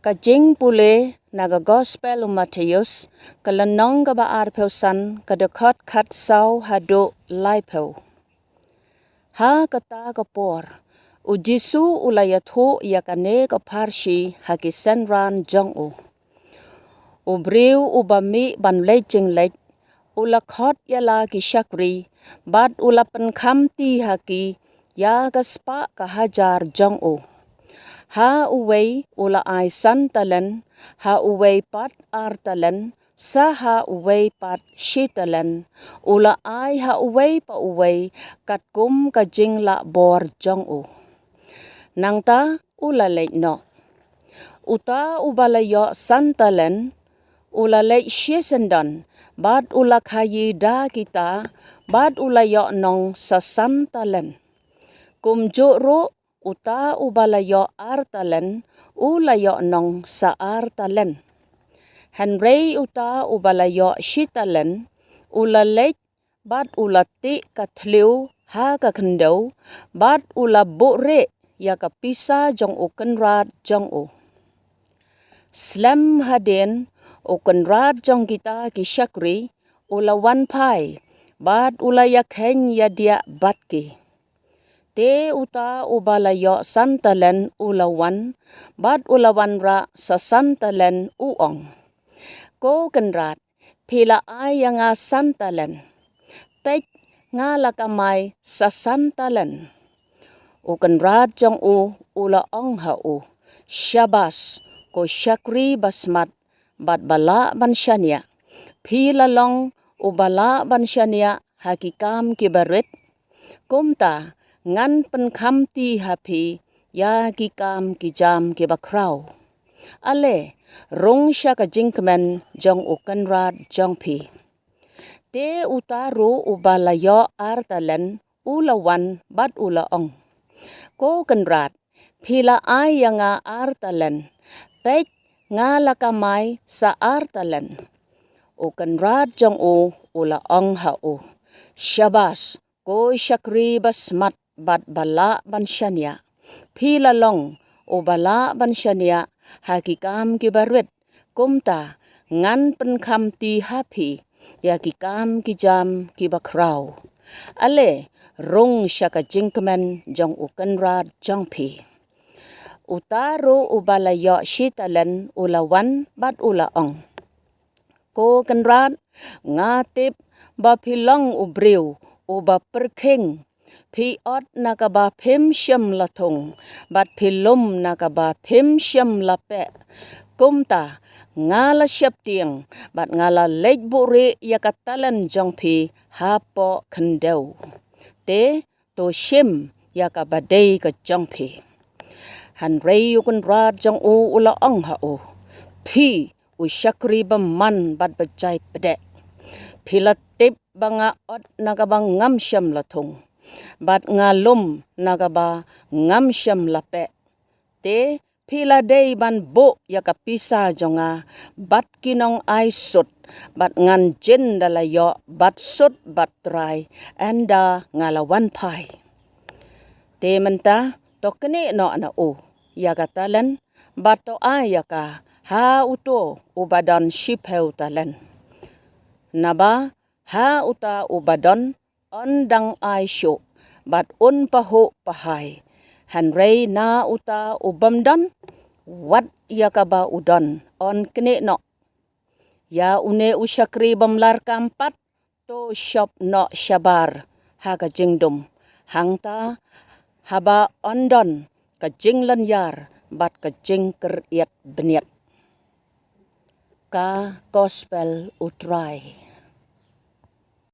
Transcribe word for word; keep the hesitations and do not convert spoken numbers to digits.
Ka jingpule na ka Gospel u Mathaios, ka lynnong kaba arphew san, ka dkhot khatsaw haduh laiphew. Ha kata ka por, u Jisu u la ïathuh ïa kane ka pharshi ha ki synran jong u. U briew uba mih ban leit jingleit, u la khot ïa la ki shakri, bad u la pynkhamti ha ki ïa ka spah ka hajar jong u. Ha uwei u la ai san talen, ha uwei pat ar talen, sa ha uwei pat shi talen. U la ai ha uwei pa uwei katkum ka jinglah bor jong u. Nangta u la leit noh. Uta uba la ïoh san talen, u la leit shisyndon, bad u la khaïi da kita, bad u la ïoh nong sa san talen. Kumjuh ruh uta uba la ïoh ar talen, u la ïoh nong sa ar talen. Hynrei uta uba la ïoh shi talen, u la leit bad u la tih ka thliew ha ka khyndew, bad u la buhrieh ïa ka pisa jong u kynrad jong u. Slem hadien, u kynrad jong kita ki shakri u la wan phai, bad u la ïakheiñ ïadiah bad ki. Te uta uba la ïoh san talen u la wan, bad u la wanrah sa san talen, u ong, "Ko kynrad, phi la ai ïa nga san talen. Peit, nga la kamai sa san talen." U kynrad jong u u la ong ha u, "Shabas, ko shakri basmat bad ba lah ban shaniah. Phi la long uba lah ban shaniah ha ki kam kiba rit. Kumta ngan pynkhamti ha phi ïa ki kam ki jam kiba khraw. Ale, rung sha ka jingkmen jong u kynrad jong phi." Te uta ruh uba la ïoh ar talen u la wan bad u la ong, "Ko kynrad, phi la ai ïa nga ar talen. Peit, nga la kamai sa ar talen." U kynrad jong u u la ong ha u, "Shabas, ko shakri basmat bad ba lah ban shaniah. Phi la long uba lah ban shaniah ha ki kam kiba rit. Kumta ngan pynkhamti ha phi ïa ki kam ki jam kiba khraw. Ale, rung sha ka jingkmen jong u kynrad jong phi." Uta ruh uba la ïoh shi talen u la wan bad u la ong, "Ko kynrad, nga tip ba phi long u briew uba pyrkhing. Phi ot na kaba phim shym la thung, bad phi lum na kaba phim shym la peh. Kumta nga la sheptieng bad nga la leit buhrieh ïa ka talen jong phi hapoh khyndew. Te to shim ïa kaba dei ka jong phi." Hynrei u kynrad jong u u la ong ha u, "Phi u shakri bymman bad ba jai pdeh. Phi la tip ba nga ot na kaba ngam shym la thung, bad nga lum na kaba ngam shym la peh. Te phi la dei ban buh ïa ka pisa jong nga bad ki nongai sut, bad ngan jin da la ïoh bad sut bad trai, ynda nga la wan phai." Te mynta to knieh noh na u ïa ka talen, bad to ai ïa ka ha uto uba don shiphew talen. Naba ha uta uba don un dang ai shuh, bad un pahuh pahai. Hynrei na uta u bym don, wat ïa kaba u don un knieh noh. Ïa une u shakri bym larkam pat to shop noh shabar ha ka jingdum, hangta haba un don ka jinglynñiar bad ka jingkyrïat bniat." Ka Gospel u Trai.